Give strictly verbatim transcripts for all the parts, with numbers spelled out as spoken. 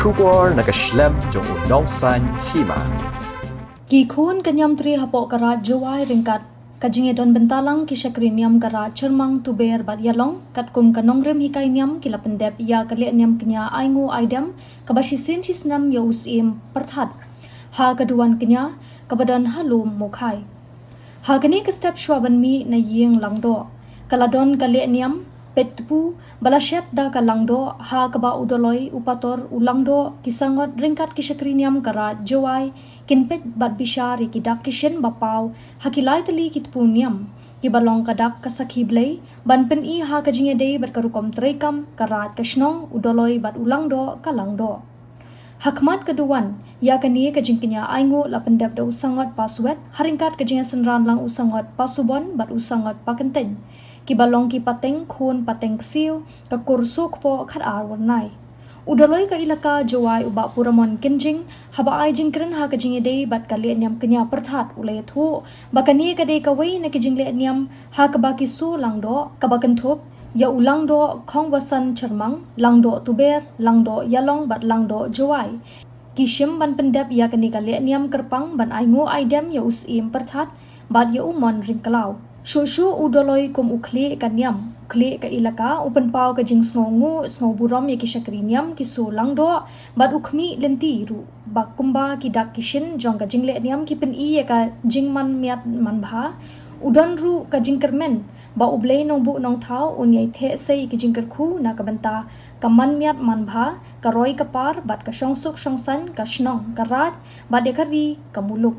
Khubor na ka shlem jong u Nongsaiñ Hima. Ki khun ka niam tri hapoh ka Raid Jowai ryngkat ka jingïadon bynta lang ki shakri niam ka Raid Chyrmang, Tuber bad Ïalong katkum ka nongrim hikai niam ki la pyndep ïa ka leh niam kñia ai nguh ai dem kaba shisien shisnem ïa u Syiem Pyrthat ha ka duwan kñia kaba don ha Lum Mukhai. Ha kane ka step shuwa ban mih na ïing Langdoh, ka la don ka leh niam peit tpu ba la shet da ka Langdoh, ha kaba u Doloi, u Pator, u Langdoh, ki Sangot ryngkat ki shakri niam ka Raid Jowai kin peit bad bishar ïa ki dak ki shin ba paw ha ki lai tylli ki tpu niam kiba long ka dak ka sakhi blei ban pyni ha ka jingïadei bad ka rukom treikam ka raid ka shnong, u Doloi bad u Langdoh ka Langdoh. Ha khmat ka duwan ïa kane ka jingkñia ai nguh la pyndep da u Sangot Paswet ha ryngkat ka jingïasynran lang u Sangot Pasubon bad u Sangot Pakyntein, kiba long ki pateng khun pateng ksiew ka kur Sohkpoh Khatar Wyrnai. U Doloi ka Elaka Jowai, u Bah Puramon Kynjing, haba ai jingkren ha ka jingïadei bad ka leh niam kñia Pyrthat, u la ïathuh ba kane ka dei kawei na ki jingleh niam ha kaba ki Soh Langdoh kaba kynthup ïa u Langdoh Khongwasan Chyrmang, Langdoh Tuber, Langdoh Ïalong bad Langdoh Jowai ki shim ban pyndep ïa kane ka leh niam kyrpang ban ai nguh ai dem ïa u Syiem Pyrthat bad ïa u Mon Ryngklaw. Shuh shuh u Doloi kum u khlieh ka niam, u khlieh ka Elaka, u pynpaw ka jingsngewnguh sngewburom ïa ki shakri niam ki Soh Langdoh bad u khmih lynti ruh ba kumba ki dak ki shin jong ka jingleh niam ki pyni ïa ka jingmanmiat manbha, u don ruh ka jingkyrmen ba U Blei Nongbuh Nongthaw un ïai theh sei ïa ki jingkyrkhu na ka bynta ka manmiat manbha, ka roi ka par bad ka shongsuk shongsaiñ ka shnong ka raid bad ïa ka ri ka muluk.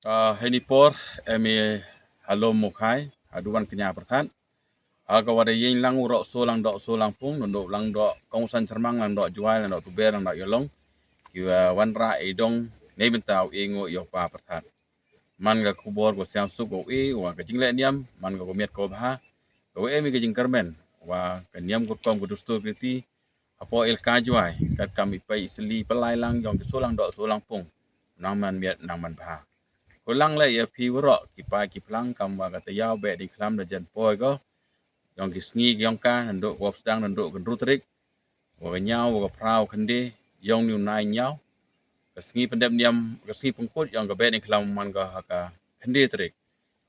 Ah, ha kane por, em, ha Lum Mukhai, ha duwan kñia Pyrthat. Ha kaba da ïeng lang u rok Soh Langdoh Soh Langpung, Langdoh, Langdoh Khongwasan Chyrmang, Langdoh Jowai, Langdoh Tuber, Langdoh Ïalong, ki, ah, wanrah ïa i dong na bynta u ïing u ïa u Pa Pyrthat. Man ka khubor ka siam suk ka u i, wa ka jingleh niam, man ka ka miat ka bha, ka u em ïa ka jingkyrmen, wa ka niam ka rukom ka dustur ka riti, hapoh Elaka Jowai, katkam i pei i sli pynlai lang jong ki Soh Langdoh Soh Langpung, nang manmiat nang manbha. Khublei ïa phi waroh ki paid ki phlang, kam wa ka taïaw Behdeiñkhlam da jan poi ko, jong ki sngi ki jong ka, naduh ka wa sdang naduh ka hynriew tarik, wa ka ñiaw, wa ka phra, wa ka khyndai jong une u nai ñiaw. Ka sngi pyndep niam, ka sngi pynkut jong ka Behdeiñkhlam man ka ha ka khyndai tarik.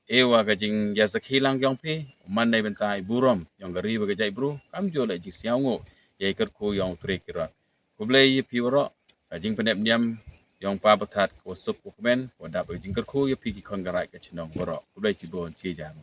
E wa ka jingïasakhi lang jong phi, man na bynta i burom jong ka ri wa ka jaitbru, kam ju leh jingsngewnguh ïa i kyrkhu jong u trai ki rot. Khublei ïa phi waroh, ka jingpyndep niam jong Pa Pyrthat ka wa suk ka wa kmen, ka wa dap ka jingkyrkhu ïa phi ki khon ka raid ka chnong waroh. Khublei chibun chi jar.